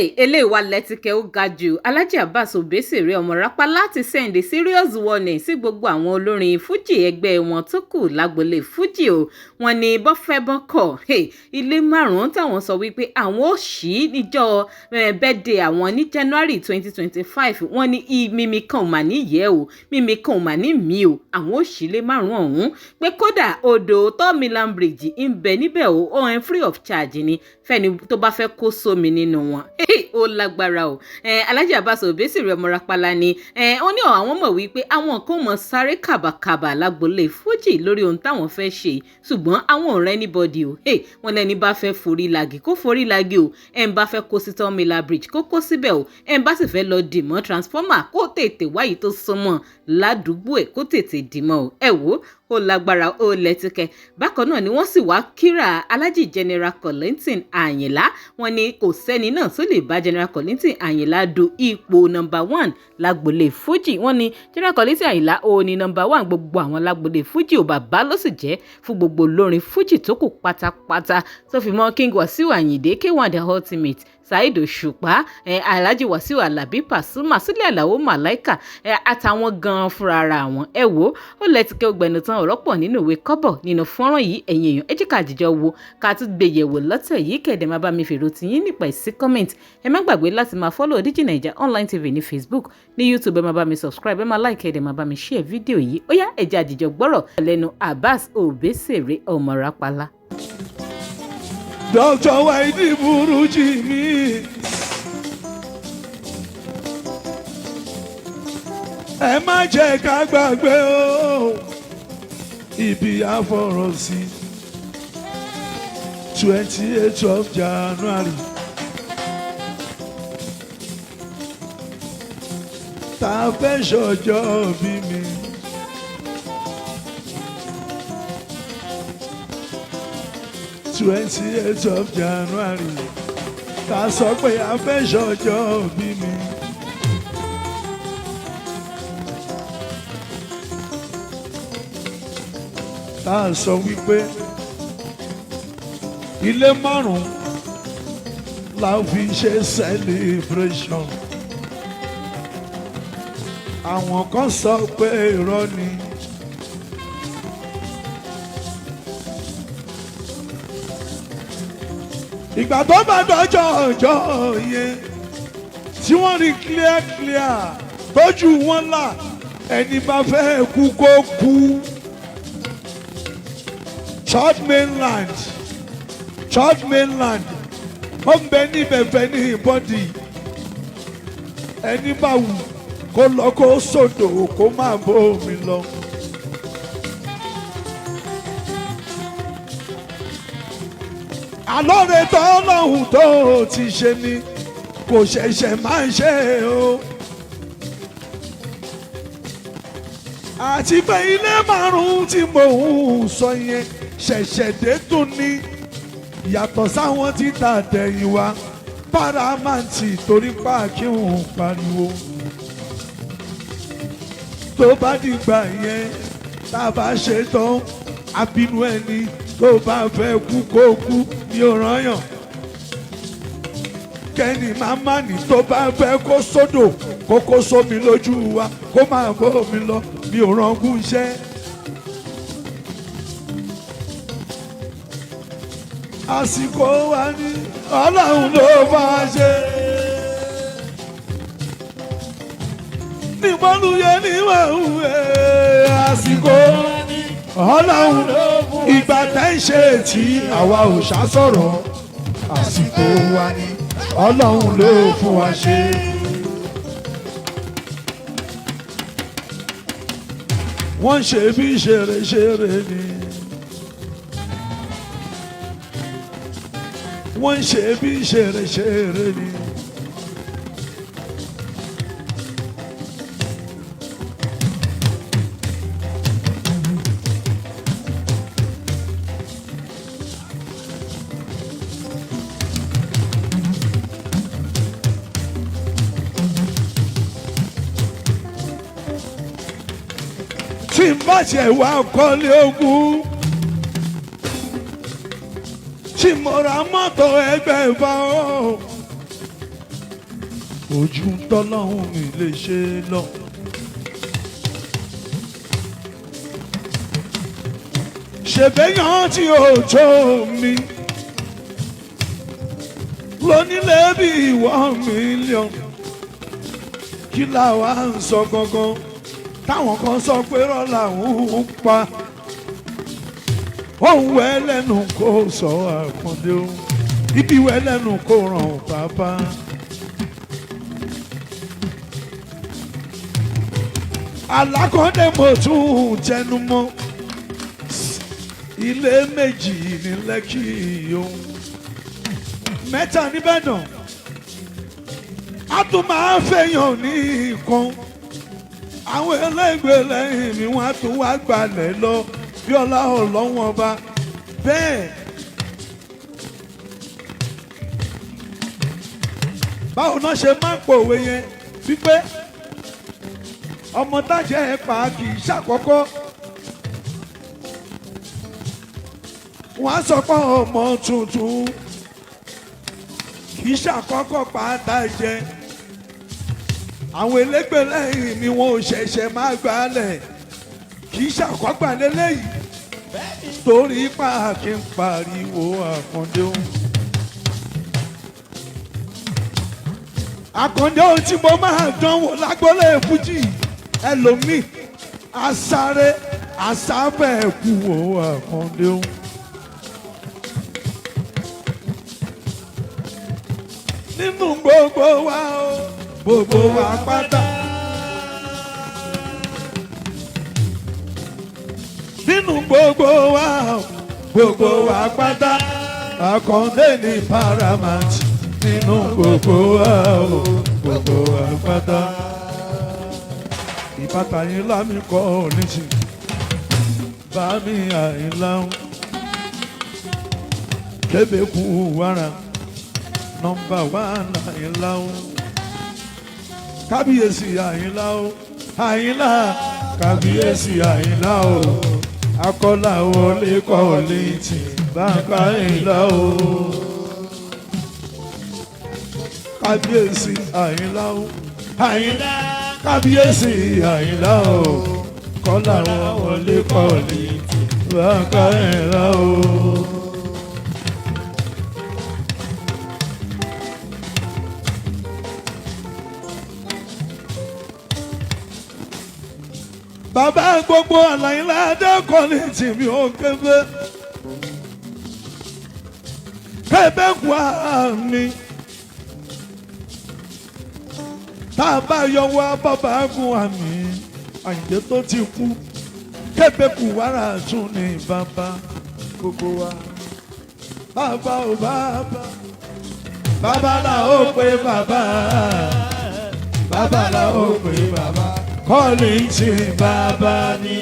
Eléyìí wá lẹ́tìkẹ́, ó ga jù. Alhaji Abbas Obesere ọmọ Rapala ti send serious warning sí gbogbo àwọn olórin fújì ẹgbẹ́ wọn tó kù lágboolé fújì o. Wọ́n ní bọ́fẹ́ bọ́kọ̀, ilé márùn-ún táwọn sọ wípé àwọn ò ṣí níjọ́ birthday àwọn ní January 2025, wọ́n ní mímí kan ò mà ní yẹ o, mímí kan ò mà ní mí o, àwọn ò ṣí ilé márùn-ún ọ̀hún, pé kódà odò Third Mainland Bridge ń bẹ níbẹ̀ o, ọ̀hún free of charge ni fẹ́ni tó bá fẹ́ kó sómi nínú wọn. Ó lágbára o. Alhaji Abbas Obesere ọmọ Rapala ni ó ní àwọn mọ̀ wípé àwọn kan mọ̀ sáré kàbàkàbà lágboolé fújì lórí ohun táwọn fẹ́ ṣe, ṣùgbọ́n àwọn ò rẹ́ anybody o. Wọ́n lẹ́ni bá fẹ́ forí lagi kó forí lagi o, ẹ̀ ń bá fẹ́ kó sí Third Mainland Bridge kó kó síbẹ̀ o, ẹ̀ ń bá sì fẹ́ lọ dìmọ́ transformer kó tètè wáyé tó súnmọ́ ládùúgbò ẹ̀ kó tètè dìmọ́ o. Ẹ wò ó lágbára, ó lẹ́tìkẹ́. Bákan náà ni wọ́n sì wá kíra Alhaji General Kollington Àyìnlá. Wọ́n ní kò sẹ́ni náà tó lè bá General Kollington Àyìnlá du ipò number one lágboolé fújì. Wọ́n ní General Kollington Àyìnlá ó ní number one gbogbo àwọn lágboolé fújì ò, bàbá ló sì jẹ́ fún gbogbo olórin fújì tó kù pátápátá, tó fi mọ́ King Wasiu Ayinde, K1 The Ultimate, Saheed Òṣùpá, Alhaji Wasiu Alabi Pasuma, Sílẹ̀ Àlàó Màláìkà àtàwọn gan-an fúnra ara wọn. Ẹ wò ó lẹ́tìkẹ́, ògbẹ́nu tán, ọ̀rọ̀ pọ̀ nínú ìwé kọ́bọ̀ nínú fọ́nrán yìí. Ẹ̀yin èèyàn, ẹ jẹ́ ká àjíjọ wo, ká tún gbé yẹ̀wò lọ́tẹ̀ yìí. Kẹ̀dẹ̀ máa bá mi fèrò tiyín nípa ìsí comment. Ẹ má gbàgbé láti máa follow Digi Naija Online TV ní Facebook, ní YouTube. Ẹ máa bá mi subscribe, ẹ máa like, ẹ dẹ̀ máa bá mi share fídíò yìí. Ó yá, ẹ jẹ́ àjíjọ gbọ́rọ̀ lẹ́nu Abbas Obesere ọmọ Rapala. Dr. Waidi Buruji mi. Ẹ má jẹ́ ká gbàgbé o, ibi àfọ̀rọ̀ sí 28 of January. Tá a fẹ́ ṣọjọ́ bí mi. 28 of January tá a sọ pé a fẹ́ ṣọjọ́ bí mi. Tá a sọ wípé ilé márùn-ún la fi ṣe celebration. Àwọn kan sọ pé irọ́ ni. Ìgbà tó bá dọjọ́ ọjọ́ yẹn tí wọ́n rí clear clear tójú wọn là, ẹni bá fẹ́ kú kó kú. Third Mainland, Third Mainland, ó ń bẹ níbẹ̀ fẹ́ ní ìbọ́dì. Ẹni bá wù kó lọ kó sòdò kó má bó omi lọ. Àlọ́rẹ̀ tọ́lọ́hùn tó ti ṣe ni kò ṣẹ̀ṣẹ̀ máa ń ṣe o. Àti pé ilé márùn-ún tí mò ń sọ yẹn ṣẹ̀ṣẹ̀ dé tún ní, yàtọ̀ sáwọn títà tẹ̀yìn wá paramount, torí páàkì ń pariwo. Tó bá dìgbà yẹn tá a bá ṣe tán, àbínú ẹni tó bá fẹ́ kú kó kú ní òrànyàn, kẹ́ni màmá ní tó bá fẹ́ kó sódò kó kó sómi lójú wa kó máa bó mi lọ, mi ò rangún iṣẹ́. Àsìkò wa ní Ọlọ́run ló bá ṣe. Nígbọ́lùyẹ níwọ̀n àsìkò Ọlọ́run, ìgbà tẹ́ ń ṣe tí àwa ò ṣá sọ̀rọ̀, àsìkò wa ní Ọlọ́run ló fún wa ṣe. Wọ́n ń ṣe bí ṣeré-ṣeré ni. Wọ́n ń ṣe bí ṣeré-ṣeré ni. Tí n bá tiẹ̀ wá kọ́lé ogún, tí mo ra mọ́tò ẹgbẹ̀fà o, Ojú tọ́lọ́hún mi lè ṣe lọ. Ṣèbéyàn tí ò tó mi lónílé bí 1 million, kí làwa ń sọ gangan táwọn kan sọ pé rọ́lá ń pa òun wẹ́ lẹ́nu kó sọ àkàndé o, ibi wẹ́ lẹ́nu kó ràn bàbá. Alákọ̀ọ́dẹ mo tún tẹnu mọ́ ilé méjì ní Lẹ́kì o, mẹ́ta nìbàdàn, a tún máa fẹ́yàn ní nǹkan. Àwọn ẹlẹ́gbẹ́ lẹ́yìn mi wọ́n á tún wá gbalẹ̀ lọ bí ọlá ọlọ́wọ́n ọba bẹ́ẹ̀. Báwo náà ṣe máa ń pòwe yẹn wípé ọmọ tájẹ́ ẹ̀ pa kì í ṣàkọ́kọ́, wọ́n á sọ pé ọmọ tuntun kì í ṣàkọ́kọ́ pátá jẹ. Àwọn elégbè lẹ́yìn mi wọn ò ṣẹ̀ṣẹ̀ máa gbálẹ̀, kì í ṣàkọ́gbà lélẹ́yìí torí pa kí n pariwo àkàndé o. Àkàndé ohun tí mo máa dánwò lágbólé fújì, ẹlòmíì asáré asáfẹ́ kú o, àkàndé o. Nínú gbogbo wa o, gbogbo wa pátá. Nínú gbogbo wa o, gbogbo wa pátá. Àkàndé ní paramount nínú gbogbo wa o, gbogbo wa pátá. Ìbátà yín lámì kọ́ oníṣì bá mi àyìnlá kébékù wàrà number one àyìnlá o, kábíyèsí àyìnlá o, àyìnlá kábíyèsí àyìnlá o, akọ́là wọlé kọ́ létí bàbá àyìnlá o, kábíyèsí àyìnlá o, àyìnlá kábíyèsí àyìnlá o, kọ́là wọlé kọ́ létí bàbá àyìnlá o. Bàbá gbogbo àlàyé adẹ́kọ̀ọ́ ní tìmí ó kébé kébé wà mí tá a bá yọ wá bàbá gun àmì àyìndé tó ti kú, kébé kù wàrà tún ní bàbá gbogbo wa. Bàbá ò bàbá, bàbá là ó pé bàbá, bàbá là ó pé bàbá, kọ́ọ̀lì tí bàbá ní.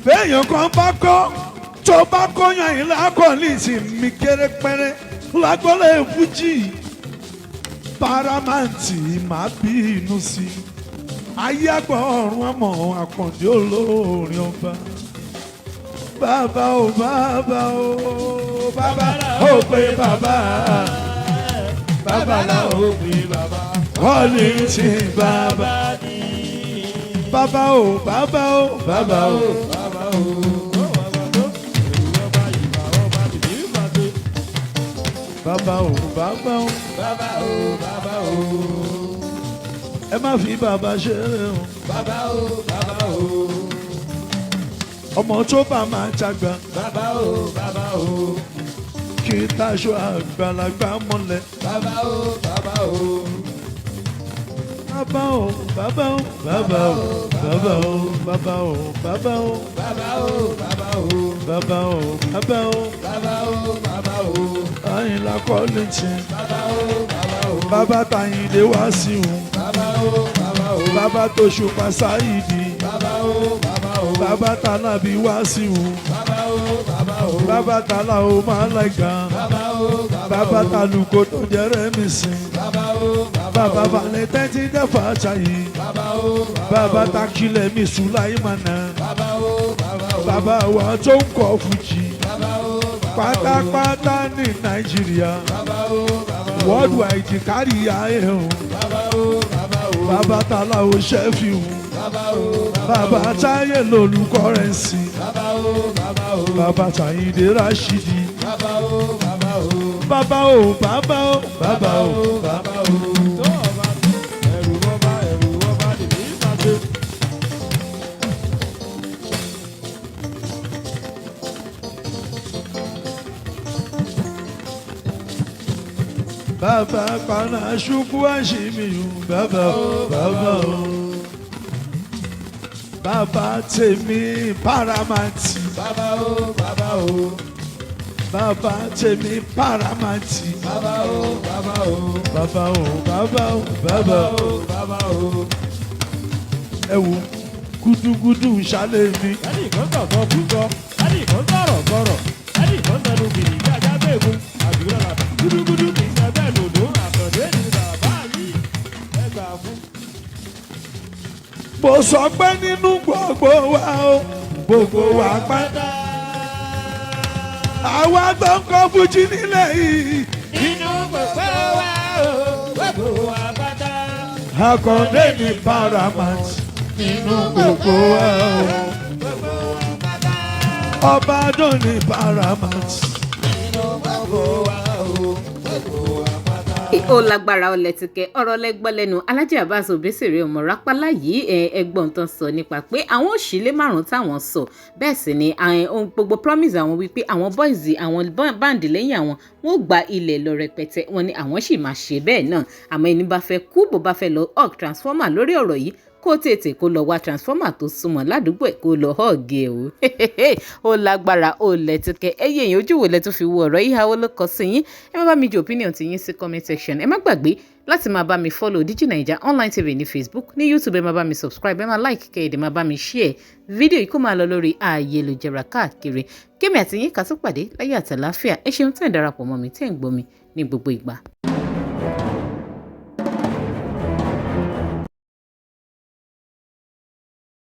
Béèyàn kan bá kọ́ tó bá kọ́yàn yìí lákọ̀ọ́lì tí mi kéré pẹ́rẹ́ lágbọ́lẹ̀ fújì paramount máa bí inú sí i ayé àgbọ̀ ọ̀run ọmọ àkàndé olórin ọba. Bàbá o, bàbá o, bàbá ó pé bàbá, bàbá là ó pé bàbá, kọ́ọ̀lì tí bàbá. Bàbá o, bàbá o, bàbá o. Bàbá o, bàbá tó, ọba ìbà ọba bìbí bàtó. Bàbá o, bàbá o. Bàbá o, bàbá o. Ẹ má fi bàbá ṣeré o. Bàbá o, bàbá o. Ọmọ tó bá máa jágbá Bàbá o, bàbá o. kí táṣọ àgbàlagbà mọ́lẹ̀. Bàbá o, bàbá o. Bàbá o, bàbá o, bàbá o, bàbá o, bàbá o, bàbá o. Bàbá o, bàbá o. Bàbá o, bàbá o. Bàbá o, bàbá o. Àyìnlá Kọ́lìntì. Bàbá o, bàbá o. Bàbá Tàyìndé wá sí òun. Bàbá o, bàbá o. Bàbá Tóṣùpá Sáìdì. Bàbá o, bàbá o. Bàbá Tàlàbí wá sí òun. Bàbá o, bàbá o. Bàbá Tàlà ó máa láìka. Bàbá o, bàbá Bàbá o. Tàlùkò tó jẹ́ Rẹ́mísìn. Bàbá o, bàbá Bàbá Bàbá o. Valentine ti dẹ́ fàṣàyè. Bàbá o. Bàbá takilẹ̀ mi Sulaimana. Bàbá o. Bàbá o. Bàbá wa tó ń kọ fújì. Bàbá o. Pátápátá ní Nàìjíríà. Bàbá o. Bàbá o. Worldwide kárí ayé o. Bàbá o. Bàbá o. Bàbá Tàlàó Ṣẹ́fíù. Bàbá o. Bàbá Táyé lolú kọ́rẹ́nsì. Bàbá o. Bàbá o. Bàbá Tàyíndé Ráṣídì. Bàbá o. Bàbá o. Bàbá o, bàbá o, bàbá o, bàbá o. Tó ọba ẹ̀rù ọba ẹ̀rù ọba lèmi máa ṣe. Bàbá paná ṣubú àṣìmíyù. Bàbá o, bàbá o. Bàbá tèmi paramount. Bàbá o. Bàbá o. Bàbá tèmi paramount. Bàbá o. Bàbá o. Bàbá o, bàbá o, bàbá o. Bàbá o. Ẹ wo gúdúgúdú ṣálẹ̀ mi. Ẹnì kan sọ̀tọ̀ kúkọ, ẹnì kan sọ̀rọ̀ sọ̀rọ̀, ẹnì kan tẹnu gìrì bí ajá bẹ́ẹ̀kún, àdúrà làbà. Gúdúgúdú kì í ṣe bẹ́ẹ̀ lòdò, àtọ̀dé ni bàbá yìí. Ẹ gbà fún. Mo sọ pé nínú gbogbo wa o, gbogbo wa pátá. Àwa tó ń kọ́ fújì nílẹ̀ yìí. Inú gbogbo wa o, gbogbo wa pátá. Akọ̀dé ní paramount nínú gbogbo wa o. Gbogbo wa pátá. Ọba dùn ní paramount. Inú gbogbo wa o, gbogbo wa pátá. Ó lágbára, ọlẹ̀ tìkẹ́ ọ̀rọ̀ lẹ́gbọ́ lẹ́nu Alhaji Abbas Obesere ọmọ Rápálá yìí. Ẹgbọ́n tán sọ nípa pé àwọn òṣìlé márùn táwọn sọ bẹ́ẹ̀ sì ni ohun gbogbo promise àwọn wípé àwọn boys, àwọn band lẹ́yìn àwọn, wọn ò gba ilẹ̀ lọ rẹpẹtẹ. Wọn ni àwọn sì máa ṣe bẹ́ẹ̀ náà. Àmọ́ ẹni bá fẹ́ kú, bó bá fẹ́ lọ hug transformer lórí ọ̀rọ̀ yìí, kó tètè kó lọ wá transformer tó súnmọ́ ládùúgbò ẹ̀, kó lọ hug ẹ̀ o. Ó lágbára, ó lẹ́tìkẹ́. Ẹ̀yẹ èèyàn, ojú wo lẹ tún fi wo ọ̀rọ̀ yìí? Ìhàwó ló kọ sí yín? Ẹ má bá mi ju opinion ti yín sí comment section. Ẹ má gbàgbé láti máa bá mi follow Digi Naija Online TV ní Facebook, ní YouTube. Ẹ máa bá mi subscribe, ẹ máa like, kẹ́ ẹ máa bá mi share fídíò yìí kó máa lọ lórí ayélujára káàkiri. Kémi àti yín ká tó pàdé láyé àtàláfíà. Ẹ ṣeun tẹ́ ń darapọ̀ mọ́ mi, tẹ́ ń gbọ́ mi ní gbogbo ìgbà.